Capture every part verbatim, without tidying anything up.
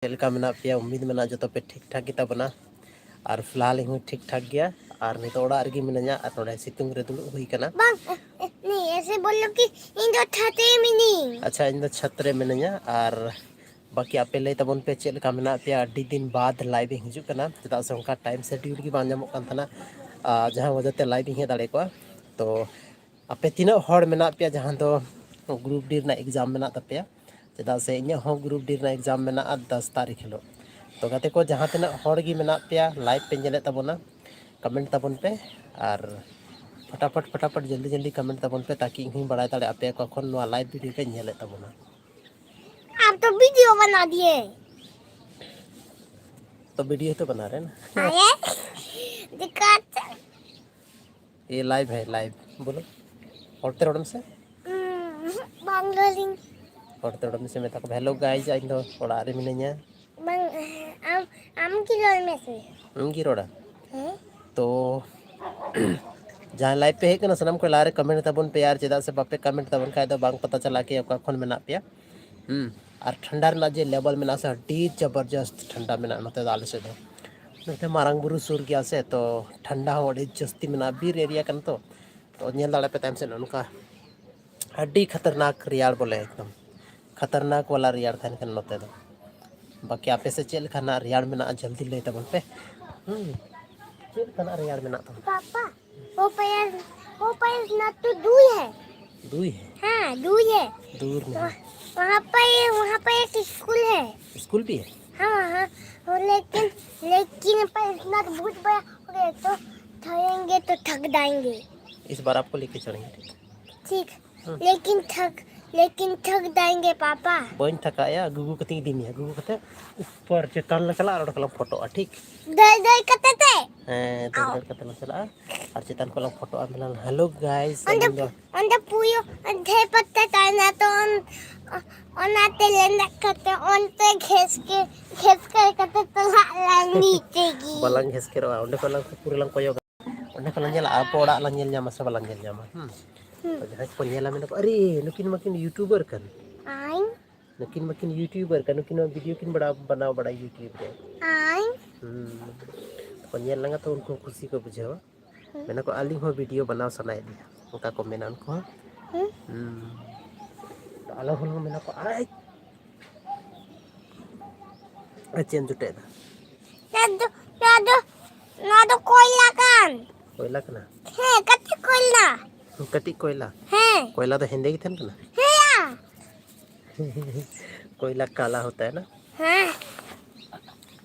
ᱪᱮᱫ ᱞᱮᱠᱟ ᱢᱮᱱᱟᱜ ᱯᱮᱭᱟ? ᱩᱢᱤᱫ ᱢᱮᱱᱟᱜᱼᱟ ᱡᱚᱛᱚ ᱯᱮ ᱴᱷᱤᱠ ᱴᱷᱟᱠ ᱜᱮᱛᱟ ᱵᱚᱱᱟ᱾ ᱟᱨ ᱯᱷᱤᱞᱦᱟᱞ ᱤᱧ ᱦᱚᱸ ᱴᱷᱤᱠ ᱴᱷᱟᱠ ᱜᱮᱭᱟ᱾ ᱟᱨ ᱱᱤᱛᱚᱜ ᱚᱲᱟᱜ ᱨᱮᱜᱮ ᱢᱤᱱᱟᱹᱧᱟ ᱟᱨ ᱱᱚᱰᱮ ᱥᱤᱛᱩᱝ ᱨᱮ ᱫᱩᱲᱩᱵ ᱦᱩᱭ ᱠᱟᱱᱟ᱾ ᱵᱟᱝ, ᱮ, ᱮ, ᱱᱤ, ᱮᱥᱮ ᱵᱚᱞᱚ ᱠᱤ ᱤᱧ ᱫᱚ ᱪᱷᱟᱛ ᱨᱮ ᱢᱤᱱᱟᱹᱧ᱾ ᱟᱪᱪᱷᱟ, ᱤᱧ ᱫᱚ ᱪᱷᱟᱛ ᱨᱮ ᱢᱤᱱᱟᱹᱧᱟ᱾ ᱟᱨ ᱵᱟᱹᱠᱤ ᱟᱯᱮ ᱞᱟᱹᱭ ᱛᱟᱵᱚᱱ ᱯᱮ ᱪᱮᱫ ᱞᱮᱠᱟ ᱢᱮᱱᱟᱜ ᱯᱮᱭᱟ? ᱟᱹᱰᱤ ᱫᱤᱱ ᱵᱟᱫ ᱞᱟᱭᱤᱵᱷ ᱤᱧ ᱦᱤᱡᱩᱜ ᱠᱟᱱᱟ, ᱪᱮᱫᱟᱜ ᱥᱮ ᱚᱱᱠᱟ ᱴᱟᱭᱤᱢ ᱥᱮᱰᱤᱭᱩᱞ ᱜᱮ ᱵᱟᱝ ᱧᱟᱢᱚᱜ ᱠᱟᱱ ᱛᱟᱦᱮᱱᱟ, ᱟᱨ ᱡᱟᱦᱟᱸ ᱚᱡᱮ ᱛᱮ ᱞᱟᱭᱤᱵᱷ ᱤᱧ ᱦᱮᱡ ᱫᱟᱲᱮ ᱠᱚᱜᱼᱟ᱾ ᱛᱚ ᱟᱯᱮ ᱛᱤᱱᱟᱹᱜ ᱦᱚᱲ ᱢᱮᱱᱟᱜ ᱯᱮᱭᱟ ᱡᱟᱦᱟᱸ ᱫᱚ ᱜᱨᱩᱯ ᱰᱤ ᱨᱮᱱᱟᱜ ᱮᱠᱡᱟᱢ ᱢᱮᱱᱟᱜ ᱛᱟᱯᱮᱭᱟ? ᱪᱮᱫᱟᱜ ᱥᱮ ᱤᱧᱟᱹᱜ ᱦᱚᱸ ᱜᱨᱩᱯ ᱰᱤ ᱨᱮᱱᱟᱜ ᱮᱠᱡᱟᱢ ᱢᱮᱱᱟᱜᱼᱟ ᱫᱟᱥ ᱛᱟᱹᱨᱤᱠᱷ ᱦᱤᱞᱳᱜ᱾ ᱛᱚ ᱜᱟᱛᱮ ᱠᱚ, ᱡᱟᱦᱟᱸ ᱛᱤᱱᱟᱹᱜ ᱦᱚᱲ ᱜᱮ ᱢᱮᱱᱟᱜ ᱯᱮᱭᱟ, ᱞᱟᱭᱤᱵᱷ ᱯᱮ ᱧᱮᱞᱮᱫ ᱛᱟᱵᱚᱱᱟ, ᱠᱚᱢᱮᱱᱴ ᱛᱟᱵᱚᱱ ᱯᱮ᱾ ᱟᱨ ᱯᱷᱚᱴᱟᱯᱷᱚᱴ ᱯᱷᱚᱴᱟᱯᱷᱚᱴ ᱡᱚᱞᱫᱤ ᱡᱚᱞᱫᱤ ᱠᱚᱢᱮᱱᱴ ᱛᱟᱵᱚᱱ ᱯᱮ, ᱛᱟᱠᱤ ᱤᱧ ᱦᱚᱸᱧ ᱵᱟᱲᱟᱭ ᱫᱟᱲᱮᱭᱟᱜᱼᱟ ᱟᱯᱮ ᱚᱠᱟ ᱠᱷᱚᱱ ᱱᱚᱣᱟ ᱞᱟᱭᱤᱵᱷ ᱵᱷᱤᱰᱤᱭᱳ ᱯᱮ ᱧᱮᱞᱮᱫ ᱛᱟᱵᱚᱱᱟ᱾ आप तो वीडियो बना दिए। तो वीडियो तो बना रहे हैं ना। अरे, दिक्कत। ये लाइव है, लाइव। बोलो। ᱦᱚᱲᱛᱮ ᱨᱚᱲ ᱢᱮᱥᱮ᱾ ᱦᱩᱸ, ᱵᱟᱝ ᱨᱚᱲᱤᱧ᱾ ᱦᱚᱲᱛᱮ ᱨᱚᱲ ᱢᱮᱥᱮ, ᱢᱮᱛᱟ ᱠᱚ, "ᱦᱮᱞᱳ ᱜᱟᱭᱡ, ᱤᱧ ᱫᱚ ᱚᱲᱟᱜ ᱨᱮ ᱢᱤᱱᱟᱹᱧᱟ᱾" ᱵᱟᱝ, ᱟᱢ, ᱟᱢ ᱜᱮ ᱨᱚᱲ ᱢᱮᱥᱮ᱾ ᱟᱢ ᱜᱮ ᱨᱚᱲᱟ? ᱦᱮᱸ᱾ ᱛᱚ, ᱡᱟᱦᱟᱸᱭ ᱞᱟᱭᱤᱵᱷ ᱯᱮ ᱦᱮᱡ ᱠᱟᱱᱟ, ᱥᱟᱱᱟᱢ ᱠᱚ ᱞᱟᱦᱟ ᱨᱮ ᱠᱚᱢᱮᱱᱴ ᱛᱟᱵᱚᱱ ᱯᱮ, ᱟᱨ ᱪᱮᱫᱟᱜ ᱥᱮ ᱵᱟᱯᱮ ᱠᱚᱢᱮᱱᱴ ᱛᱟᱵᱚᱱ ᱠᱷᱟᱡ ᱫᱚ ᱵᱟᱝ ᱯᱟᱛᱟ ᱪᱟᱞᱟᱜᱼᱟ ᱠᱤ ᱚᱠᱟ ᱠᱷᱚᱱ ᱢᱮᱱᱟᱜ ᱯᱮᱭᱟ᱾ ᱦᱩᱸ, ᱟᱨ ᱴᱷᱟᱱᱰᱟ ᱨᱮᱱᱟᱜ ᱡᱮ ᱞᱮᱵᱮᱞ ᱢᱮᱱᱟᱜᱼᱟ ᱥᱮ, ᱟᱹᱰᱤ ᱡᱚᱵᱚᱨᱡᱚᱥᱛ ᱴᱷᱟᱱᱰᱟ ᱢᱮᱱᱟᱜᱼᱟ ᱱᱚᱛᱮ ᱫᱚ, ᱟᱞᱮ ᱥᱮᱫ ᱫᱚ᱾ ᱱᱚᱛᱮ ᱢᱟᱨᱟᱝ ᱵᱩᱨᱩ ᱥᱩᱨ ᱜᱮᱭᱟ ᱥᱮ, ᱛᱚ ᱴᱷᱟᱱᱰᱟ ᱦᱚᱸ ᱟᱹᱰᱤ ᱡᱟᱹᱥᱛᱤ ᱢᱮᱱᱟᱜᱼᱟ, ᱵᱤᱨ ᱮᱨᱤᱭᱟ ᱠᱟᱱᱟ ᱛᱚ᱾ ᱛᱚ ᱧᱮᱞ ᱫᱟᱲᱮᱭᱟᱜ ᱯᱮ ᱛᱟᱭᱚᱢ ᱥᱮᱫ ᱱᱚᱜᱼᱚ ᱱᱚᱝᱠᱟ ᱟᱹᱰᱤ ᱠᱷᱟᱛᱟᱨᱱᱟᱠ ᱨᱮᱭᱟᱲ ᱵᱚᱞᱮ, ᱮᱠᱫᱚᱢ ᱠᱷᱟᱛᱟᱨᱱᱟᱠ ᱣᱟᱞᱟ ᱨᱮᱭᱟᱲ ᱛᱟᱦᱮᱱ ᱠᱟᱱᱟ ᱱᱚᱛᱮ ᱫᱚ᱾ ᱵᱟᱹᱠᱤ ᱟᱯᱮ ᱥᱮᱫ ᱪᱮᱫ ᱞᱮᱠᱟᱱᱟᱜ ᱨᱮᱭᱟᱲ ᱢᱮᱱᱟᱜᱼᱟ, ᱡᱚᱞᱫᱤ ᱞᱟᱹᱭ ᱛᱟᱵᱚᱱ ᱯᱮ᱾ ᱦᱩᱸ, ᱪᱮᱫ ᱞᱮᱠᱟᱱᱟᱜ ᱨᱮᱭᱟᱲ ᱢᱮᱱᱟᱜ ᱛᱟᱵᱚᱱᱟ? पापा, वो पायल, वो पायल ना तो दुई है। दुई है? हाँ, दुई है। दूर नहीं। वहाँ, वहाँ पे, वहाँ पे एक स्कूल है। स्कूल भी है? हाँ, हाँ। वो लेकिन, लेकिन पर इतना बहुत बड़ा हो गया तो चढ़ेंगे तो थक जाएंगे। इस बार आपको लेके चढ़ेंगे, ठीक है? ठीक। ᱦᱩᱸ᱾ लेकिन थक, लेकिन थक जाएंगे पापा। ᱵᱟᱹᱧ ᱛᱷᱟᱠᱟᱜᱼᱟ, ᱜᱩᱜᱩ ᱠᱟᱛᱮᱧ ᱤᱫᱤ ᱢᱮᱭᱟ, ᱜᱩᱜᱩ ᱠᱟᱛᱮ ᱩᱯᱚᱨ ᱪᱮᱛᱟᱱ ᱞᱮ ᱪᱟᱞᱟᱜᱼᱟ ᱟᱨ ᱚᱸᱰᱮ ᱠᱷᱚᱱ ᱞᱟᱝ ᱯᱷᱳᱴᱳᱜᱼᱟ, ᱴᱷᱤᱠ? ᱫᱟᱹᱲ ᱫᱟᱹᱲ ᱠᱟᱛᱮ ᱛᱮ? ᱦᱮᱸ, ᱫᱟᱹᱲ ᱫᱟᱹᱲ ᱠᱟᱛᱮ ᱞᱟᱝ ᱪᱟᱞᱟᱜᱼᱟ ᱟᱨ ᱪᱮᱛᱟᱱ ᱠᱷᱚᱱ ᱞᱟᱝ ᱯᱷᱳᱴᱳᱜᱼᱟ᱾ ᱢᱮᱱᱟ, "ᱦᱮᱞᱳ ᱜᱟᱭᱥ, ᱚᱸᱰᱮ, ᱤᱧ ᱫᱚ" ᱚᱸᱰᱮ ᱯᱩᱭᱩ ᱰᱷᱮᱨ ᱯᱟᱛᱟ ᱛᱟᱦᱮᱱᱟ ᱛᱚ, ᱚᱱ-, ᱚᱱᱟᱛᱮ ᱞᱮᱸᱰᱮᱫ ᱠᱟᱛᱮ ᱚᱱᱛᱮ ᱜᱷᱮᱥᱠᱮ, ᱜᱷᱮᱥᱠᱮ ᱠᱟᱛᱮ ᱪᱟᱞᱟᱜ ᱞᱟᱝ ᱱᱤᱪᱮ ᱜᱮ᱾ ᱵᱟᱞᱟᱝ ᱜᱷᱮᱥᱠᱮᱨᱚᱜᱼᱟ, ᱚᱸᱰᱮ ᱠᱷᱚᱱ ᱞᱟᱝ ᱯᱩᱨᱟᱹ ᱞᱟᱝ ᱠᱚᱭᱚᱜᱟ᱾ ᱚᱸᱰᱮ ᱠᱷᱚᱱ ᱞᱟᱝ ᱧᱮᱞᱟ, ᱟᱵᱚ ᱚᱲᱟᱜ ᱞᱟᱝ ᱧᱮᱞ ᱧᱟᱢᱟ ᱥᱮ ᱵᱟᱞᱟᱝ ᱧᱮᱞ ᱧᱟᱢᱟ᱾ ᱦᱩᱸ᱾ ᱦᱩᱸ᱾ ᱛᱚ ᱡᱟᱦᱟᱸᱭ ᱠᱚ ᱧᱮᱞᱟ, ᱢᱮᱱᱟ ᱠᱚ, "ᱟᱨᱮ, ᱱᱩᱠᱤᱱ ᱢᱟᱠᱤᱱ ᱭᱩᱴᱩᱵᱟᱨ ᱠᱟᱱ᱾ ᱟᱭ᱾ ᱱᱩᱠᱤᱱ ᱢᱟᱠᱤᱱ YouTuber ᱠᱟᱱᱟ, ᱱᱩᱠᱤᱱ ᱢᱟ video ᱠᱤᱱ ᱵᱟᱲᱟ-, ᱵᱮᱱᱟᱣ ᱵᱟᱲᱟᱭ YouTube ᱨᱮ᱾ ᱟᱭ᱾ ᱦᱩᱸ᱾ ᱠᱚ ᱧᱮᱞ ᱞᱟᱸᱜᱟ ᱛᱚ, ᱩᱱᱠᱩ ᱦᱚᱸ ᱠᱩᱥᱤ ᱠᱚ ᱵᱩᱡᱷᱟᱹᱣᱟ᱾ ᱦᱩᱸ᱾ ᱢᱮᱱᱟ ᱠᱚ, "ᱟᱹᱞᱤᱧ ᱦᱚᱸ video ᱵᱮᱱᱟᱣ ᱥᱟᱱᱟᱭᱮᱫ ᱞᱤᱧᱟ", ᱚᱱᱠᱟ ᱠᱚ ᱢᱮᱱᱟ ᱩᱱᱠᱩ ᱦᱚᱸ᱾ ᱦᱩᱸ᱾ ᱦᱩᱸ᱾ ᱟᱞᱮ ᱦᱚᱸ ᱞᱟᱝ ᱢᱮᱱᱟ ᱠᱚ, ᱟᱭ᱾ ᱟᱨ ᱪᱮᱫ ᱮᱢ ᱡᱚᱴᱮᱫ ᱮᱫᱟ? ᱱᱚᱣᱟ ᱫᱚ, ᱱᱚᱣᱟ ᱫᱚ, ᱱᱚᱣᱟ ᱫᱚ ᱠᱚᱭᱞᱟ ᱠᱟᱱ᱾ ᱠᱚᱭᱞᱟ ᱠᱟᱱᱟ? ᱦᱮᱸ, ᱠᱟᱹᱴᱤᱡ ᱠᱚᱭᱞᱟ᱾ ᱠᱟᱹᱴᱤᱡ ᱠᱚᱭᱞᱟ? ᱦᱮᱸ᱾ ᱠᱚᱭᱞᱟ ᱫᱚ ᱦᱮᱸᱫᱮ ᱜᱮ ᱛᱟᱦᱮᱱ ᱠᱟᱱᱟ? ᱦᱮᱸ ᱭᱟ᱾ ᱠᱚᱭᱞᱟ ᱠᱟᱞᱟ ᱦᱳᱛᱟ ᱦᱮ ᱱᱟ? ᱦᱮᱸ᱾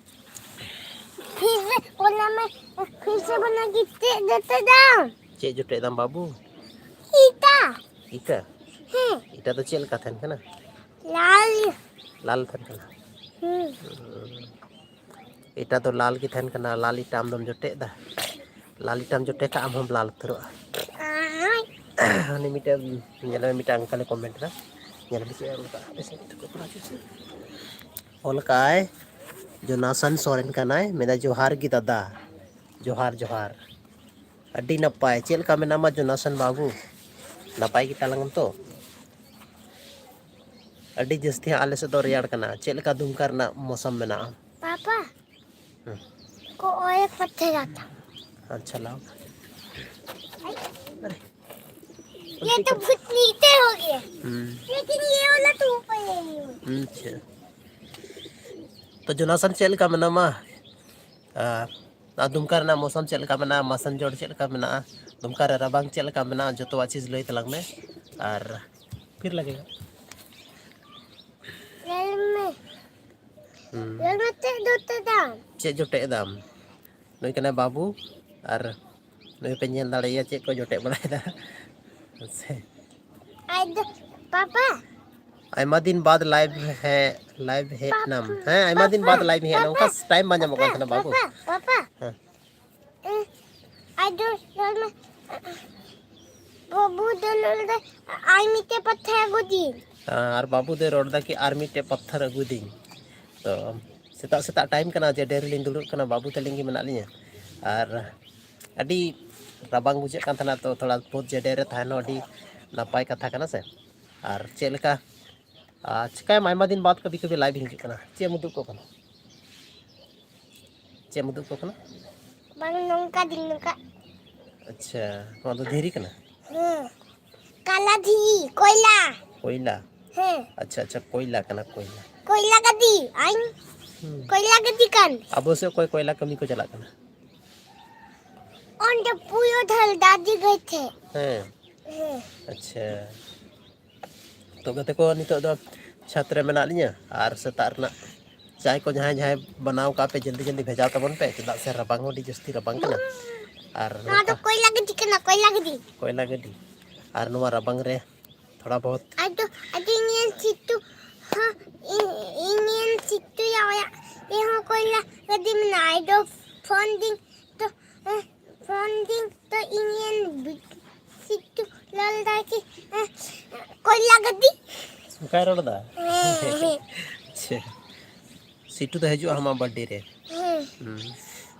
ᱯᱷᱤᱨ ᱥᱮ ᱚᱱᱟ ᱢᱮ, ᱯᱷᱤᱨ ᱥᱮ ᱵᱚᱱᱟ ᱜᱤᱛᱤᱡ ᱡᱚᱴᱮᱫ ᱫᱟᱢ᱾ ᱪᱮᱫ ᱡᱚᱴᱮᱫ ᱫᱟᱢ ᱵᱟᱹᱵᱩ? ᱤᱴᱟ᱾ ᱤᱴᱟ? ᱦᱮᱸ᱾ ᱤᱴᱟ ᱫᱚ ᱪᱮᱫ ᱞᱮᱠᱟ ᱛᱟᱦᱮᱱ ᱠᱟᱱᱟ? ᱞᱟᱞ᱾ ᱞᱟᱞ ᱛᱟᱦᱮᱱ ᱠᱟᱱᱟ? ᱦᱩᱸ᱾ ᱦᱩᱸ᱾ ᱤᱴᱟ ᱫᱚ ᱞᱟᱞ ᱜᱮ ᱛᱟᱦᱮᱱ ᱠᱟᱱᱟ, ᱞᱟᱞ ᱤᱴᱟ ᱟᱢ ᱫᱚᱢ ᱡᱚᱴᱮᱫ ᱫᱟ᱾ ᱞᱟᱞ ᱤᱴᱟᱢ ᱡᱚᱴᱮᱫ ᱠᱷᱟᱱ ᱟᱢ ᱦᱚᱸᱢ ᱞᱟᱞ ᱩᱛᱟᱹᱨᱚᱜᱼᱟ᱾ ᱟᱭ᱾ ᱦᱟᱹᱱᱤ ᱢᱤᱫᱴᱮᱱ, ᱧᱮᱞ ᱢᱮ, ᱢᱤᱫᱴᱮᱱ uncle ᱮ comment ᱮᱫᱟ᱾ ᱧᱮᱞ ᱢᱮ ᱪᱮᱫ ᱮ ᱚᱞ ᱠᱟᱜᱼᱟ᱾ ᱚᱞ ᱠᱟᱜᱼᱟᱭ, ᱡᱳᱱᱟᱥᱚᱱ ᱥᱚᱨᱮᱱ ᱠᱟᱱᱟᱭ, ᱢᱮᱱᱫᱟ, "ᱡᱚᱦᱟᱨ ᱜᱮ ᱫᱟᱫᱟ, ᱡᱚᱦᱟᱨ, ᱡᱚᱦᱟᱨ᱾" ᱟᱹᱰᱤ ᱱᱟᱯᱟᱭ᱾ ᱪᱮᱫ ᱞᱮᱠᱟ ᱢᱮᱱᱟᱢᱟ ᱡᱳᱱᱟᱥᱚᱱ ᱵᱟᱹᱵᱩ? ᱱᱟᱯᱟᱭ ᱜᱮ ᱛᱟᱞᱟᱝ ᱟᱢ ᱛᱚ? ᱟᱹᱰᱤ ᱡᱟᱹᱥᱛᱤ ᱦᱟᱸᱜ ᱟᱞᱮ ᱥᱮᱫ ᱫᱚ ᱨᱮᱭᱟᱲ ᱠᱟᱱᱟ᱾ ᱪᱮᱫ ᱞᱮᱠᱟ ᱫᱩᱢᱠᱟ ᱨᱮᱱᱟᱜ ᱢᱳᱥᱚᱢ ᱢᱮᱱᱟᱜᱼᱟ? ᱯᱟᱯᱟ, ᱦᱮᱸ᱾ ᱠᱚ ᱚᱭᱮ ᱯᱟᱛᱷᱮ ᱡᱟᱛᱟ᱾ ᱟᱪᱪᱷᱟ, ᱞᱟᱣ᱾ ᱟᱨᱮ᱾ ये तो बहुत नीचे हो गया। हम्म। लेकिन ये वाला तो ऊपर ही है। अच्छा। ᱛᱚ ᱡᱳᱱᱟᱥᱚᱱ, ᱪᱮᱫ ᱞᱮᱠᱟ ᱢᱮᱱᱟᱢᱟ? ᱟᱨ, ᱟᱨ ᱫᱩᱢᱠᱟ ᱨᱮᱱᱟᱜ ᱢᱳᱥᱚᱢ ᱪᱮᱫ ᱞᱮᱠᱟ ᱢᱮᱱᱟᱜᱼᱟ? ᱢᱟᱥᱟᱱᱡᱳᱲ ᱪᱮᱫ ᱞᱮᱠᱟ ᱢᱮᱱᱟᱜᱼᱟ? ᱫᱩᱢᱠᱟ ᱨᱮ ᱨᱟᱵᱟᱝ ᱪᱮᱫ ᱞᱮᱠᱟ ᱢᱮᱱᱟᱜᱼᱟ? ᱡᱚᱛᱚᱣᱟᱜ ᱪᱤᱡᱽ ᱞᱟᱹᱭ ᱛᱟᱞᱟᱝ ᱢᱮ᱾ ᱟᱨ ᱯᱷᱤᱨ ᱞᱟᱜᱮᱜᱟ᱾ ᱧᱮᱞ ᱢᱮ᱾ ᱦᱩᱸ᱾ ᱧᱮᱞ ᱢᱮ, ᱪᱮᱫ ᱡᱚᱴᱮᱫ ᱫᱟᱢ? ᱪᱮᱫ ᱡᱚᱴᱮᱫ ᱫᱟᱢ? ᱱᱩᱭ ᱠᱟᱱᱟᱭ ᱵᱟᱹᱵᱩ, ᱟᱨ ᱱᱩᱭ ᱯᱮ ᱧᱮᱞ ᱫᱟᱲᱮᱭᱟᱭᱟ ᱪᱮᱫ ᱠᱚ ᱡᱚᱴᱮᱫ ᱵᱟᱲᱟᱭᱮᱫᱟ᱾ ᱟᱡ ᱫᱚ, ᱯᱟᱯᱟ᱾ ᱟᱭᱢᱟ ᱫᱤᱱ ᱵᱟᱫ live ᱦᱮᱡ, live ᱦᱮᱡ ᱱᱟᱢ᱾ ᱯᱟᱯᱟ, ᱦᱮᱸ, ᱟᱭᱢᱟ ᱫᱤᱱ ᱵᱟᱫ ᱯᱟᱯᱟ, live ᱦᱮᱡ ᱱᱟ᱾ ᱚᱱᱠᱟ ᱯᱟᱯᱟ, time ᱵᱟᱝ ᱧᱟᱢᱚᱜ ᱠᱟᱱ ᱛᱟᱦᱮᱱᱟ, ᱵᱟᱹᱵᱩ᱾ ᱯᱟᱯᱟ, ᱯᱟᱯᱟ᱾ ᱦᱮᱸ᱾ ᱮ, ᱟᱡ ᱫᱚ, ᱧᱮᱞ ᱢᱮ, ᱵᱟᱹᱵᱩ ᱫᱚ ᱞᱟᱹᱭ ᱫᱟ, ᱟᱨ ᱢᱤᱫᱴᱮᱡ ᱯᱟᱛᱷᱟᱨ ᱟᱹᱜᱩ ᱫᱤᱧ᱾ ᱟᱨ ᱵᱟᱹᱵᱩ ᱫᱚᱭ ᱨᱚᱲ ᱫᱟ ᱠᱤ, "ᱟᱨ ᱢᱤᱫᱴᱮᱡ ᱯᱟᱛᱷᱟᱨ ᱟᱹᱜᱩ ᱫᱤᱧ᱾" ᱛᱚ, ᱥᱮᱛᱟᱜ ᱥᱮᱛᱟᱜ time ᱠᱟᱱᱟ, ᱡᱮ ᱰᱟᱹᱨ ᱨᱮᱞᱤᱧ ᱫᱩᱲᱩᱵ ᱠᱟᱱᱟ, ᱵᱟᱹᱵᱩ ᱛᱟᱹᱞᱤᱧ ᱜᱮ ᱢᱮᱱᱟᱜ ᱞᱤᱧᱟᱹ᱾ ᱟᱨ ᱟᱹᱰᱤ ᱨᱟᱵᱟᱝ ᱵᱩᱡᱷᱟᱹᱜ ᱠᱟᱱ ᱛᱟᱦᱮᱱᱟ, ᱛᱚ ᱛᱷᱚᱲᱟ ᱵᱚᱦᱩᱛ ᱡᱮᱰᱮᱨ ᱨᱮ ᱛᱟᱦᱮᱱ ᱦᱚᱸ ᱟᱹᱰᱤ ᱱᱟᱯᱟᱭ ᱠᱟᱛᱷᱟ ᱠᱟᱱᱟ ᱥᱮ᱾ ᱟᱨ ᱪᱮᱫ ᱞᱮᱠᱟ ᱟᱨ ᱪᱤᱠᱟᱹᱭᱟᱢ, ᱟᱭᱢᱟ ᱫᱤᱱ ᱵᱟᱫ ᱠᱟᱹᱵᱷᱤ ᱠᱟᱹᱵᱷᱤ ᱞᱟᱭᱤᱵᱷ ᱤᱧ ᱦᱤᱡᱩᱜ ᱠᱟᱱᱟ᱾ ᱪᱮᱫ ᱮᱢ ᱩᱫᱩᱜ ᱠᱚ ᱠᱟᱱᱟ? ᱪᱮᱫ ᱮᱢ ᱩᱫᱩᱜ ᱠᱚ ᱠᱟᱱᱟ? ᱵᱟᱝ, ᱱᱚᱝᱠᱟ ᱫᱤᱱ ᱱᱚᱝᱠᱟ᱾ ᱟᱪᱪᱷᱟ, ᱱᱚᱣᱟ ᱫᱚ ᱫᱷᱤᱨᱤ ᱠᱟᱱᱟ? ᱦᱮᱸ, ᱠᱟᱞᱟ ᱫᱷᱤᱨᱤ, ᱠᱚᱭᱞᱟ᱾ ᱠᱚᱭᱞᱟ? ᱦᱮᱸ᱾ ᱟᱪᱪᱷᱟ, ᱟᱪᱪᱷᱟ, ᱠᱚᱭᱞᱟ ᱠᱟᱱᱟ, ᱠᱚᱭᱞᱟ᱾ ᱠᱚᱭᱞᱟ ᱜᱟᱹᱰᱤ, ᱟᱧ᱾ ᱦᱩᱸ᱾ ᱠᱚᱭᱞᱟ ᱜᱟᱹᱰᱤ ᱠᱟᱱ᱾ ᱟᱵᱚ ᱥᱮᱫ ᱚᱠᱚᱭ ᱠᱚᱭᱞᱟ ᱠᱟᱹᱢᱤ ᱠᱚ ᱪᱟᱞᱟᱜ ᱠᱟᱱᱟ? ᱚᱸᱰᱮ ᱯᱩᱭᱩ ᱫᱷᱟᱞ ᱫᱟᱫᱤ ᱜᱟᱹᱭ ᱴᱷᱮᱱ᱾ ᱦᱮᱸ᱾ ᱦᱮᱸ᱾ ᱟᱪᱪᱷᱟ᱾ ᱛᱚ ᱜᱟᱛᱮ ᱠᱚ, ᱱᱤᱛᱚᱜ ᱫᱚ ᱪᱷᱟᱛ ᱨᱮ ᱢᱮᱱᱟᱜ ᱞᱤᱧᱟᱹ ᱟᱨ ᱥᱮᱛᱟᱜ ᱨᱮᱱᱟᱜ ᱪᱟᱭ ᱠᱚ ᱡᱟᱦᱟᱸᱭ ᱡᱟᱦᱟᱸᱭ ᱵᱮᱱᱟᱣ ᱠᱟᱜ ᱯᱮ, ᱡᱚᱞᱫᱤ ᱡᱚᱞᱫᱤ ᱵᱷᱮᱡᱟᱣ ᱛᱟᱵᱚᱱ ᱯᱮ, ᱪᱮᱫᱟᱜ ᱥᱮ ᱨᱟᱵᱟᱝ ᱦᱚᱸ ᱟᱹᱰᱤ ᱡᱟᱹᱥᱛᱤ ᱨᱟᱵᱟᱝ ᱠᱟᱱᱟ᱾ ᱟᱨ ᱱᱚᱣᱟ ᱫᱚ ᱱᱚᱝᱠᱟ ᱠᱚᱭᱞᱟ ᱜᱟᱹᱰᱤ ᱠᱟᱱᱟ, ᱠᱚᱭᱞᱟ ᱜᱟᱹᱰᱤ᱾ ᱠᱚᱭᱞᱟ ᱜᱟᱹᱰᱤ᱾ ᱟᱨ ᱱᱚᱣᱟ ᱨᱟᱵᱟᱝ ᱨᱮ ᱛᱷᱚᱲᱟ ᱵᱚᱦᱩᱛ ᱟᱫᱚ, ᱟᱫᱚ ᱤᱧ ᱥᱤᱛᱩ, ᱦᱚᱸ, ᱤᱧ, ᱤᱧ ᱥᱤᱛᱩᱭᱟ ᱚᱲᱟᱜ ᱨᱮᱦᱚᱸ ᱠᱚᱭᱞᱟ ᱜᱟᱹᱰᱤ ᱢᱮᱱᱟᱜᱼᱟ᱾ ᱟᱫᱚ ᱯᱷᱳᱱ ᱫᱤᱧ ᱛᱚ, ᱦᱮᱸ, ᱯᱷᱳᱱ ᱫᱤᱧ ᱛᱚ ᱤᱧ ᱥᱤᱛᱩ ᱞᱟᱞ ᱫᱟᱭ ᱠᱤ, ᱦᱮᱸ, ᱠᱚᱭᱞᱟ ᱜᱟᱹᱰᱤ᱾ ᱚᱱᱠᱟᱭ ᱨᱚᱲ ᱮᱫᱟ? ᱦᱮᱸ, ᱦᱮᱸ᱾ ᱟᱪᱪᱷᱟ᱾ ᱥᱤᱴᱩ ᱫᱚ ᱦᱤᱡᱩᱜᱼᱟ ᱟᱢᱟᱜ ᱵᱟᱨᱛᱷᱰᱮ ᱨᱮ᱾ ᱦᱮᱸ᱾ ᱦᱩᱸ᱾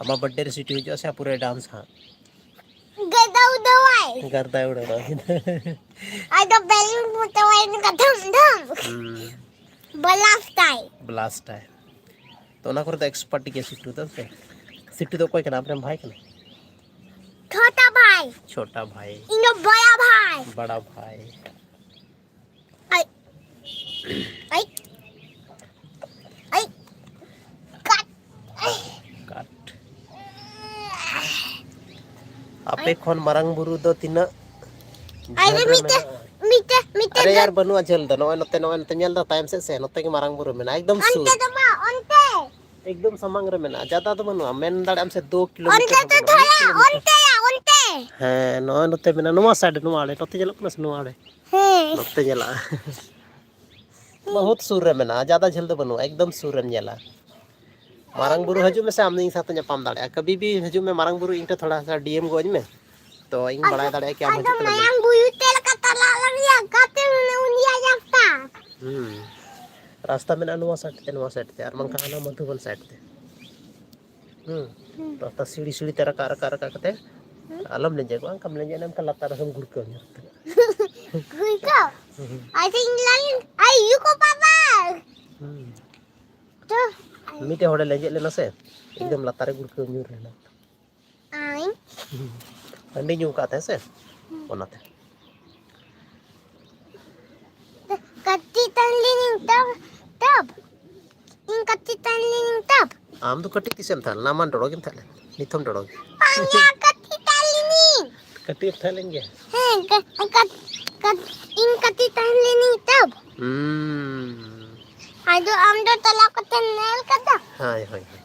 ᱟᱢᱟᱜ ᱵᱟᱨᱛᱷᱰᱮ ᱨᱮ ᱥᱤᱴᱩ ᱦᱤᱡᱩᱜᱼᱟ ᱥᱮ ᱯᱩᱨᱟᱹ ᱰᱟᱱᱥ ᱦᱟᱸᱜ? ᱜᱟᱹᱫᱟᱹᱣ ᱫᱟᱣᱟᱭ᱾ ᱜᱟᱨᱫᱟᱭ ᱩᱰᱟᱹᱣᱟ᱾ ᱟᱫᱚ ᱵᱮᱞᱩᱱ ᱯᱷᱩᱴᱟᱹᱣᱟᱭ ᱱᱚᱝᱠᱟ ᱫᱷᱟᱢ ᱫᱷᱟᱢ᱾ ᱦᱩᱸ᱾ ᱵᱞᱟᱥᱴᱟᱭ᱾ ᱵᱞᱟᱥᱴᱟᱭ᱾ ᱛᱚ ᱚᱱᱟ ᱠᱚᱨᱮ ᱫᱚ ᱮᱠᱥᱯᱟᱨᱴ ᱜᱮᱭᱟ ᱥᱤᱴᱩ ᱫᱚ, ᱥᱮ? ᱥᱤᱴᱩ ᱫᱚ ᱚᱠᱚᱭ ᱠᱟᱱᱟ? ᱟᱢᱨᱮᱱ ᱵᱷᱟᱭ ᱠᱟᱱᱟ? ᱪᱷᱳᱴᱟ ᱵᱷᱟᱭ᱾ ᱪᱷᱳᱴᱟ ᱵᱷᱟᱭ᱾ ᱤᱧ ᱫᱚ ᱵᱚᱲᱟ ᱵᱷᱟᱭ᱾ ᱵᱟᱲᱟ ᱵᱷᱟᱭ᱾ ᱟᱭ᱾ ᱟᱭ᱾ ᱟᱭ᱾ ᱠᱟᱴ᱾ ᱠᱟᱴ᱾ ᱟᱯᱮ ᱠᱷᱚᱱ ᱢᱟᱨᱟᱝ ᱵᱩᱨᱩ ᱫᱚ ᱛᱤᱱᱟᱹᱜ ᱟᱨ ᱡᱷᱟᱹᱞ ᱨᱮ ᱢᱤᱫᱴᱮᱡ, ᱢᱮᱱᱟᱜᱼᱟ? ᱢᱤᱫᱴᱮᱡ, ᱢᱤᱫᱴᱮᱡ ᱟᱨᱮ ᱫᱚ ᱭᱟᱨ, ᱵᱟᱹᱱᱩᱜᱼᱟ ᱡᱷᱟᱹᱞ ᱫᱚ᱾ ᱱᱚᱜᱼᱚᱭ ᱱᱚᱛᱮ, ᱱᱚᱜᱼᱚᱭ ᱱᱚᱛᱮ ᱧᱮᱞ ᱫᱟ ᱛᱟᱭᱚᱢ ᱥᱮᱫ ᱥᱮ, ᱱᱚᱛᱮ ᱜᱮ ᱢᱟᱨᱟᱝ ᱵᱩᱨᱩ ᱢᱮᱱᱟᱜᱼᱟ, ᱮᱠᱫᱚᱢ ᱚᱱᱛᱮ ᱥᱩᱨ᱾ ᱫᱚ ᱵᱟᱝ, ᱚᱱᱛᱮ᱾ ᱮᱠᱫᱚᱢ ᱥᱟᱢᱟᱝ ᱨᱮ ᱢᱮᱱᱟᱜᱼᱟ, ᱡᱟᱫᱟ ᱫᱚ ᱵᱟᱹᱱᱩᱜᱼᱟ᱾ ᱢᱮᱱ ᱫᱟᱲᱮᱭᱟᱜ ᱟᱢ ᱥᱮ ᱫᱩ ᱠᱤᱞᱳᱢᱤᱴᱟᱨ ᱚᱱᱛᱮ ᱦᱚᱸ ᱛᱚ ᱵᱟᱹᱱᱩᱜᱼᱟ, ᱢᱤᱫ ᱫᱷᱚᱨᱟ, ᱠᱤᱞᱳᱢᱤᱴᱟᱨ᱾ ᱚᱱᱛᱮ, ᱚᱱᱛᱮ᱾ ᱦᱮᱸ, ᱱᱚᱜᱼᱚᱭ ᱱᱚᱛᱮ ᱢᱮᱱᱟᱜᱼᱟ, ᱱᱚᱣᱟ ᱥᱟᱭᱤᱰ, ᱱᱚᱣᱟ ᱟᱲᱮ᱾ ᱱᱚᱛᱮ ᱧᱮᱞᱚᱜ ᱠᱟᱱᱟ ᱥᱮ ᱱᱚᱣᱟ ᱟᱲᱮ? ᱦᱮᱸ᱾ ᱱᱚᱛᱮ ᱧᱮᱞᱚᱜᱼᱟ᱾ ᱵᱚᱦᱩᱛ ᱥᱩᱨ ᱨᱮ ᱢᱮᱱᱟᱜᱼᱟ, ᱡᱟᱫᱟ ᱡᱷᱟᱹᱞ ᱫᱚ ᱵᱟᱹᱱᱩᱜᱼᱟ, ᱮᱠᱫᱚᱢ ᱥᱩᱨ ᱨᱮᱢ ᱧᱮᱞᱟ᱾ ᱢᱟᱨᱟᱝ ᱵᱩᱨᱩ ᱦᱤᱡᱩᱜ ᱢᱮᱥᱮ, ᱟᱢ ᱫᱚ ᱤᱧ ᱥᱟᱶᱛᱮ ᱧᱟᱯᱟᱢ ᱫᱟᱲᱮᱭᱟᱜᱼᱟ᱾ ᱠᱟᱵᱷᱤ ᱵᱷᱤ ᱦᱤᱡᱩᱜ ᱢᱮ, ᱢᱟᱨᱟᱝ ᱵᱩᱨᱩ ᱤᱧ ᱴᱷᱮᱱ ᱛᱷᱚᱲᱟ ᱥᱟ ᱰᱤ ᱮᱢ ᱜᱚᱫ ᱟᱹᱧ ᱢᱮ, ᱛᱚ ᱤᱧ ᱵᱟᱲᱟᱭ ᱫᱟᱲᱮᱭᱟᱜᱼᱟ ᱠᱤ ᱟᱢ ᱟᱫᱚ ᱦᱤᱡᱩᱜ ᱠᱟᱱᱟ ᱢᱮᱱᱛᱮ᱾ ᱢᱟᱭᱟᱝ ᱵᱩᱨᱩ ᱛᱮ ᱞᱮᱠᱟ ᱛᱟᱞᱟ ᱞᱟᱹᱜᱤᱫ ᱜᱟᱛᱮ ᱢᱮᱱᱟᱜ ᱩᱱᱤᱭᱟᱜ ᱨᱟᱥᱛᱟ᱾ ᱦᱩᱸ, ᱨᱟᱥᱛᱟ ᱢᱮᱱᱟᱜᱼᱟ ᱱᱚᱣᱟ ᱥᱟᱭᱤᱰ ᱛᱮ, ᱱᱚᱣᱟ ᱥᱟᱭᱤᱰ ᱛᱮ, ᱟᱨ ᱵᱟᱝᱠᱷᱟᱱ ᱦᱟᱱᱟ ᱢᱚᱫᱷᱩᱵᱚᱱ ᱥᱟᱭᱤᱰ ᱛᱮ᱾ ᱦᱩᱸ, ᱦᱩᱸ᱾ ᱨᱟᱥᱛᱟ ᱥᱤᱲᱤ ᱥᱤᱲᱤ ᱛᱮ ᱨᱟᱠᱟᱵ, ᱨᱟᱠᱟᱵ, ᱨᱟᱠᱟᱵ ᱠᱟᱛᱮ ᱦᱩᱸ᱾ ᱟᱞᱚᱢ ᱞᱮᱸᱡᱮᱫᱚᱜᱼᱟ, ᱚᱱᱠᱟᱢ ᱞᱮᱸᱡᱮᱫ ᱞᱮᱱᱠᱷᱟᱱ ᱞᱟᱛᱟᱨ ᱨᱮᱦᱚᱸᱢ ᱜᱩᱲᱠᱟᱹᱣ ᱧᱩᱨ ᱩᱛᱟᱹᱨᱚᱜᱼᱟ᱾ ᱦᱩᱭ ᱠᱚ᱾ ᱟᱪᱪᱷᱟ, ᱤᱧ ᱞᱟᱹᱭ, ᱟᱭ ᱭᱩ ᱠᱚ ᱵᱟᱵᱟ᱾ ᱦᱩᱸ᱾ ᱛᱚ, ᱢᱤᱫᱴᱮᱡ ᱦᱚᱲᱮ ᱞᱮᱸᱡᱮᱫ ᱞᱮᱱᱟ ᱥᱮ, ᱮᱠᱫᱚᱢ ᱞᱟᱛᱟᱨ ᱨᱮ ᱜᱩᱲᱠᱟᱹᱣ ᱧᱩᱨ ᱞᱮᱱᱟ᱾ ᱟᱭ᱾ ᱦᱟᱺᱰᱤ ᱧᱩ ᱠᱟᱜ ᱛᱟᱦᱮᱸ ᱥᱮ, ᱚᱱᱟᱛᱮ᱾ ᱠᱟᱹᱴᱤᱡ ᱛᱟᱦᱮᱸ ᱞᱤᱱᱟᱹᱧ ᱛᱚ, ᱛᱚᱵ᱾ ᱤᱧ ᱠᱟᱹᱴᱤᱡ ᱛᱟᱦᱮᱸ ᱞᱤᱱᱟᱹᱧ ᱛᱚᱵ᱾ ᱟᱢ ᱫᱚ ᱠᱟᱹᱴᱤᱡ ᱛᱤᱥᱮᱢ ᱛᱟᱦᱮᱸ ᱞᱮᱱᱟ? ᱟᱢ ᱢᱟ ᱰᱚᱲᱚ ᱜᱮᱢ ᱛᱟᱦᱮᱸ ᱞᱮᱱᱟ᱾ ᱱᱤᱛ ᱦᱚᱸᱢ ᱰᱚᱲᱚ ᱜᱮᱭᱟ᱾ ᱵᱟᱝᱟ, ᱠᱟᱹᱴᱤᱡ ᱛᱟᱦᱮᱸ ᱞᱤᱱᱟᱹᱧ᱾ ᱠᱟᱹᱴᱤᱡ ᱮᱢ ᱛᱟᱦᱮᱸ ᱞᱮᱱ ᱜᱮᱭᱟ? ᱦᱮᱸ, ᱠᱟ-, ᱠᱟ-, ᱠᱟ-, ᱤᱧ ᱠᱟᱹᱴᱤᱡ ᱛᱟᱦᱮᱸ ᱞᱤᱱᱟᱹᱧ ᱛᱚᱵ᱾ ᱦᱩᱸ᱾ ᱟᱫᱚ ᱟᱢ ᱫᱚ ᱪᱟᱞᱟᱣ ᱠᱟᱛᱮᱢ ᱧᱮᱞ ᱠᱟᱫᱟ? ᱦᱳᱭ, ᱦᱳᱭ, ᱦᱳᱭ᱾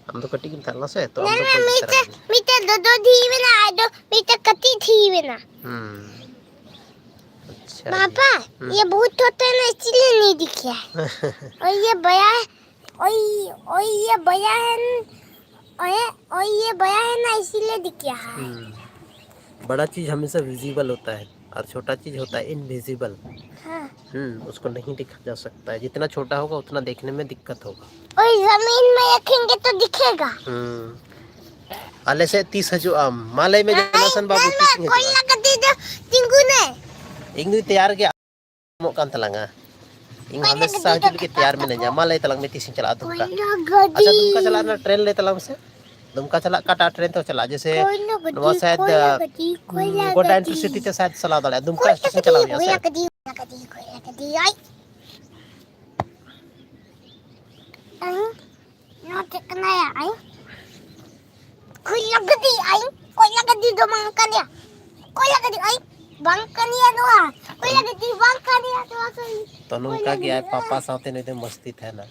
ᱟᱢ ᱫᱚ ᱠᱟᱹᱴᱤᱡ ᱜᱮᱢ ᱛᱟᱦᱮᱸ ᱞᱮᱱᱟ ᱥᱮ, ᱛᱚ ᱟᱢ ᱧᱮᱞ ᱫᱚ ᱢᱮ, ᱵᱟᱹᱧ ᱢᱤᱫᱴᱮᱡ, ᱛᱟᱨᱟ ᱢᱤᱫᱴᱮᱡ ᱫᱚᱫᱚ ᱫᱷᱤ ᱢᱮᱱᱟᱜᱼᱟ, ᱟᱫᱚ ᱢᱤᱫᱴᱮᱡ ᱠᱟᱹᱴᱤᱡ ᱫᱷᱤ ᱢᱮᱱᱟᱜᱼᱟ᱾ ᱦᱩᱸ᱾ ᱟᱪᱪᱷᱟ, ᱵᱟᱵᱟ, ᱦᱩᱸ᱾ ᱤᱭᱟᱹ ᱵᱚᱦᱩᱛ ᱦᱚᱲ ᱛᱮ ᱱᱟ ᱪᱤᱞᱤ ᱱᱤ ᱫᱤᱠᱷᱭᱟ? ᱳᱭ ᱤᱭᱟᱹ ᱵᱟᱭᱟ, ᱳᱭ, ᱳᱭ ᱤᱭᱟᱹ ᱵᱟᱭᱟ ᱦᱮᱱ, ᱳᱭ, ᱳᱭ ᱤᱭᱟᱹ ᱵᱟᱭᱟ ᱦᱮᱱᱟ ᱤᱥᱤᱞᱤᱭᱮ ᱫᱤᱠᱷᱭᱟ ᱦᱟᱭ᱾ हम्म। बड़ा चीज हमेशा विजिबल होता है और छोटा चीज होता है इनविजिबल। हाँ। हम्म, उसको नहीं देखा जा सकता है। जितना छोटा होगा, उतना देखने में दिक्कत होगा। और जमीन में रखेंगे तो दिखेगा। हम्म। ᱟᱞᱮ ᱥᱮᱫ ᱛᱤᱥ ᱦᱤᱡᱩᱜ ᱟᱢ? ᱢᱟ ᱞᱟᱹᱭ ᱢᱮ, ᱡᱚᱱᱟᱥᱚᱱ ᱵᱟᱹᱵᱩ, ᱛᱤᱥ ᱤᱧ ᱦᱤᱡᱩᱜᱼᱟ? ᱠᱚᱭᱞᱟ ᱜᱟᱹᱰᱤ ᱫᱚ ᱛᱤᱸᱜᱩᱱᱟᱭ᱾ ᱤᱧ ᱫᱩᱧ ᱛᱮᱭᱟᱨ ᱜᱮᱭᱟ, ᱮᱢᱚᱜ ᱠᱟᱱ ᱛᱟᱞᱟᱝᱟ᱾ ᱤᱧ ᱦᱟᱢᱮᱥᱟ ᱦᱤᱡᱩᱜ ᱞᱟᱹᱜᱤᱫ ᱛᱮᱭᱟᱨ ᱢᱤᱱᱟᱹᱧᱟ᱾ ᱢᱟ ᱞᱟᱹᱭ ᱛᱟᱞᱟᱝ ᱢᱮ, ᱛᱤᱥ ᱤᱧ ᱪᱟᱞᱟᱜᱼᱟ ᱫᱩᱢᱠᱟ? ᱠᱚᱭᱞᱟ ᱜᱟᱹᱰᱤ᱾ ᱟᱪᱪᱷᱟ, ᱫᱩᱢᱠᱟ ᱪᱟᱞᱟᱜ ᱨᱮᱱᱟᱜ ᱴᱨᱮᱱ ᱞᱟᱹᱭ ᱛᱟᱞᱟᱝ ᱢᱮᱥᱮ᱾ ᱫᱩᱢᱠᱟ ᱪᱟᱞᱟᱜ ᱚᱠᱟᱴᱟᱜ ᱴᱨᱮᱱ ᱛᱮ ᱪᱟᱞᱟᱜᱼᱟ? ᱡᱮᱥᱮ ᱠᱚᱭᱞᱟ ᱱᱚᱣᱟ ᱜᱟᱹᱰᱤ, ᱥᱟᱭᱮᱫ, ᱠᱚᱭᱞᱟ ᱩᱸ, ᱜᱟᱹᱰᱤ᱾ ᱜᱳᱰᱰᱟ ᱤᱱᱴᱟᱨᱥᱤᱴᱤ ᱛᱮ ᱥᱟᱭᱮᱫ ᱪᱟᱞᱟᱣ ᱫᱟᱲᱮᱭᱟᱜᱼᱟ᱾ ᱫᱩᱢᱠᱟ ᱠᱚᱭᱞᱟ ᱥᱴᱮᱥᱚᱱ ᱜᱟᱹᱰᱤ, ᱪᱟᱞᱟᱣ ᱦᱩᱭᱩᱜᱼᱟ ᱥᱮ? ᱠᱚᱭᱞᱟ ᱜᱟᱹᱰᱤ, ᱠᱚᱭᱞᱟ ᱜᱟᱹᱰᱤ, ᱠᱚᱭᱞᱟ ᱜᱟᱹᱰᱤ, ᱟᱭ᱾ ᱟᱭ᱾ ᱱᱚᱣᱟ ᱪᱮᱫ ᱠᱟᱱᱟᱭᱟ? ᱟᱭ᱾ ᱠᱚᱭᱞᱟ ᱜᱟᱹᱰᱤ, ᱟᱭ᱾ ᱠᱚᱭᱞᱟ ᱜᱟᱹᱰᱤ ᱫᱚ ᱵᱟᱝ ᱠᱟᱱᱟ᱾ ᱠᱚᱭᱞᱟ ᱜᱟᱹᱰᱤ, ᱟᱭ᱾ ᱵᱟᱝ ᱠᱟᱱᱟ ᱱᱚᱣᱟ᱾ ᱠᱚᱭᱞᱟ ᱜᱟᱹᱰᱤ ᱵᱟᱝ ᱠᱟᱱᱟ ᱱᱚᱣᱟ᱾ ᱛᱚ, ᱱᱚᱝᱠᱟ ᱜᱮ ᱟᱡ ᱯᱟᱯᱟ ᱥᱟᱶᱛᱮ ᱱᱩᱭ ᱫᱚ ᱢᱚᱥᱛᱤ ᱛᱟᱦᱮᱱᱟ᱾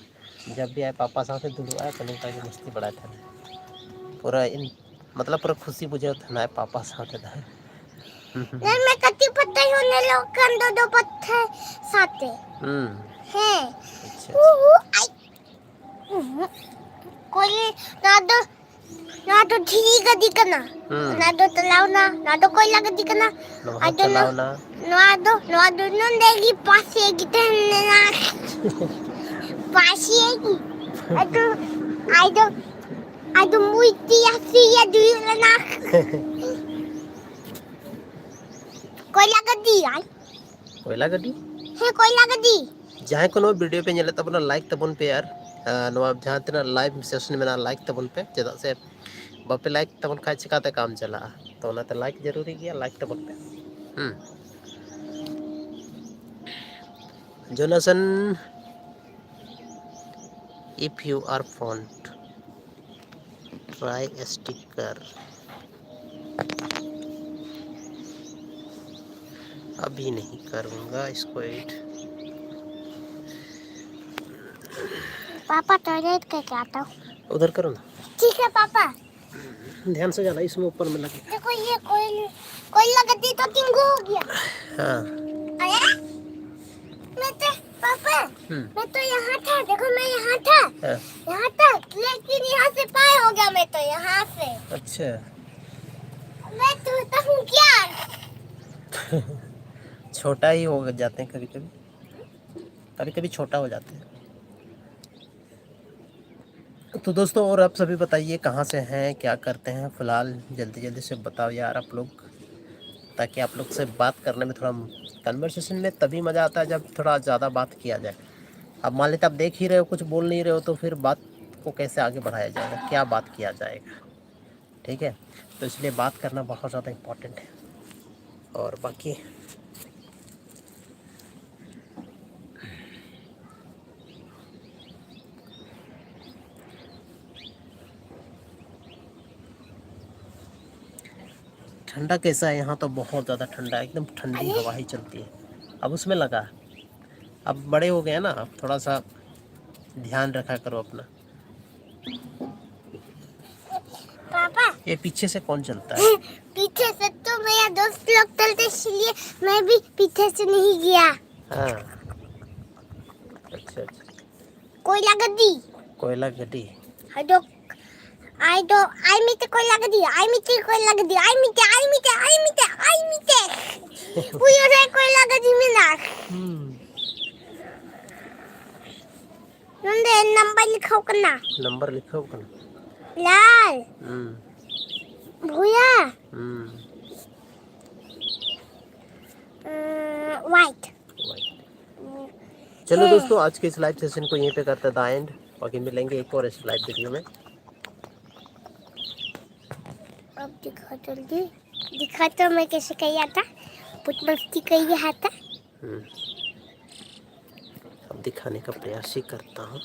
ᱡᱟᱵ ᱵᱷᱤ ᱟᱡ ᱯᱟᱯᱟ ᱥᱟᱶᱛᱮ ᱫᱩᱲᱩᱵᱼᱟᱭ, ᱛᱚ ᱱᱚᱝᱠᱟ ᱜᱮ ᱢᱚᱥᱛᱤ ᱵᱟᱲᱟᱭ ᱛᱟᱦᱮᱱᱟ᱾ ᱯᱩᱨᱟᱹ ᱤᱱ-, ᱢᱚᱛᱞᱚᱵ ᱯᱩᱨᱟᱹ ᱠᱷᱩᱥᱤ ᱵᱩᱡᱷᱟᱹᱣ ᱛᱟᱦᱮᱱᱟ ᱟᱡ ᱯᱟᱯᱟ ᱥᱟᱶ ᱛᱮᱫᱚ᱾ ᱧᱮᱞ ᱢᱮ, ᱠᱟᱹᱴᱤᱡ ᱯᱟᱛᱟᱭ ᱦᱚᱸ ᱧᱮᱞᱚᱜ ᱠᱟᱱ ᱫᱚ, ᱫᱚ ᱯᱟᱛᱟ ᱥᱟᱶᱛᱮ᱾ ᱦᱩᱸ᱾ ᱦᱮᱸ᱾ ᱟᱪᱪᱷᱟ, ᱩᱦᱩ, ᱟᱪᱪᱷᱟ᱾ ᱟᱭ᱾ ᱩᱦᱩ᱾ ᱠᱚᱭᱞᱟ, ᱱᱚᱣᱟ ᱫᱚ, ᱱᱚᱣᱟ ᱫᱚ ᱫᱷᱤᱨᱤ ᱜᱟᱹᱰᱤ ᱠᱟᱱᱟ᱾ ᱦᱩᱸ᱾ ᱚᱱᱟ ᱫᱚ ᱪᱟᱞᱟᱣᱱᱟ, ᱱᱚᱣᱟ ᱫᱚ ᱠᱚᱭᱞᱟ ᱜᱟᱹᱰᱤ ᱠᱟᱱᱟ᱾ ᱱᱚᱣᱟ ᱦᱚᱸ ᱟᱫᱚ ᱱᱚ-, ᱪᱟᱞᱟᱣᱱᱟ᱾ ᱱᱚᱣᱟ ᱫᱚ, ᱱᱚᱣᱟ ᱫᱚ ᱱᱚᱰᱮ ᱜᱮ ᱯᱟᱥᱮ ᱜᱮ ᱛᱟᱦᱮᱸ ᱞᱮᱱᱟ᱾ ᱯᱟᱥᱮ ᱜᱮ᱾ ᱟᱫᱚ, ᱟᱫᱚ, ᱟᱫᱚ ᱢᱩᱨᱛᱤ ᱟᱥᱮ ᱜᱮ ᱫᱩᱲᱩᱵ ᱞᱮᱱᱟ᱾ ᱠᱚᱭᱞᱟ ᱜᱟᱹᱰᱤ ᱟᱭ᱾ ᱠᱚᱭᱞᱟ ᱜᱟᱹᱰᱤ? ᱦᱮᱸ, ᱠᱚᱭᱞᱟ ᱜᱟᱹᱰᱤ᱾ ᱡᱟᱦᱟᱸᱭ ᱠᱚ ᱱᱚᱣᱟ ᱵᱷᱤᱰᱤᱭᱳ ᱯᱮ ᱧᱮᱞᱮᱫ ᱛᱟᱵᱚᱱᱟ, ᱞᱟᱭᱤᱠ ᱛᱟᱵᱚᱱ ᱯᱮ ᱟᱨ, ᱟᱨ ᱱᱚᱣᱟ ᱡᱟᱦᱟᱸ ᱛᱤᱱᱟᱹᱜ ᱞᱟᱭᱤᱵᱷ ᱥᱮᱥᱚᱱ ᱢᱮᱱᱟᱜᱼᱟ, ᱞᱟᱭᱤᱠ ᱛᱟᱵᱚᱱ ᱯᱮ᱾ ᱪᱮᱫᱟᱜ ᱥᱮ ᱵᱟᱯᱮ ᱞᱟᱭᱤᱠ ᱛᱟᱵᱚᱱ ᱠᱷᱟᱡ ᱪᱤᱠᱟᱛᱮ ᱠᱟᱢ ᱪᱟᱞᱟᱜᱼᱟ? ᱛᱚ ᱚᱱᱟᱛᱮ ᱞᱟᱭᱤᱠ ᱡᱟᱹᱨᱩᱨᱤ ᱜᱮᱭᱟ, ᱞᱟᱭᱤᱠ ᱛᱟᱵᱚᱱ ᱯᱮ᱾ ᱦᱩᱸ᱾ ᱡᱳᱱᱟᱥᱚᱱ, if you are fond, try sticker. अभी नहीं करूँगा इसको ऐड। पापा, टॉयलेट का क्या था? उधर करो ना। ठीक है पापा। ध्यान से जाना, इसमें ऊपर में लगे। देखो, ये कोयल, कोयला गद्दी तो किंगू हो गया। हाँ। अरे, मैं तो, पापा, हम्म। मैं तो यहाँ था, देखो, मैं यहाँ था। हाँ। यहाँ था, लेकिन यहाँ से पार हो गया मैं तो, यहाँ से। अच्छा। मैं टूटा हूँ क्या? छोटा ही हो जाते हैं कभी कभी, कभी कभी छोटा हो जाते हैं। तो दोस्तों, और आप सभी बताइए, कहाँ से हैं, क्या करते हैं। फ़िलहाल जल्दी जल्दी से बताओ यार आप लोग, ताकि आप लोग से बात करने में थोड़ा, कन्वर्सेशन में तभी मज़ा आता है जब थोड़ा ज़्यादा बात किया जाए। अब मान लेते आप देख ही रहे हो, कुछ बोल नहीं रहे हो, तो फिर बात को कैसे आगे बढ़ाया जाएगा, क्या बात किया जाएगा? ठीक है, तो इसलिए बात करना बहुत ज़्यादा इम्पोर्टेंट है। और बाकी ठंडा कैसा है? यहाँ तो बहुत ज़्यादा ठंडा है, एकदम ठंडी हवा ही चलती है। अब उसमें लगा, अब बड़े हो गए हैं ना, अब थोड़ा सा ध्यान रखा करो अपना। पापा, ये पीछे से कौन चलता है? पीछे से तो मेरा दोस्त लोग चलते, इसलिए मैं भी पीछे से नहीं गया। हाँ, अच्छा अच्छा। कोयला गड्डी। कोयला गड्डी। हाँ, तो आई तो, आई मिते कोयला गड्डी, आई मिते कोयला गड्डी, आई मिते, आई मिते, आई मिते, आई मिते। उयो रे कोयला गड्डी में ना। हम्म। ᱱᱚᱸᱰᱮ ᱱᱟᱢᱵᱟᱨ ᱞᱮᱠᱷᱟᱣ ᱠᱟᱱᱟ᱾ ᱱᱟᱢᱵᱟᱨ ᱞᱮᱠᱷᱟᱣ ᱠᱟᱱᱟ᱾ ᱞᱟᱞ᱾ ᱦᱩᱸ᱾ ᱵᱷᱩᱭᱟ᱾ ᱦᱩᱸ᱾ वाइट। चलो दोस्तों, आज के इस लाइव सेशन को यहीं पे करते हैं द एंड। बाकी मिलेंगे एक और ऐसे लाइव वीडियो में। अब दिखा जल्दी, दिखा तो मैं कैसे किया था, बहुत मस्ती किया था। हम्म। अब दिखाने का प्रयास ही करता हूँ।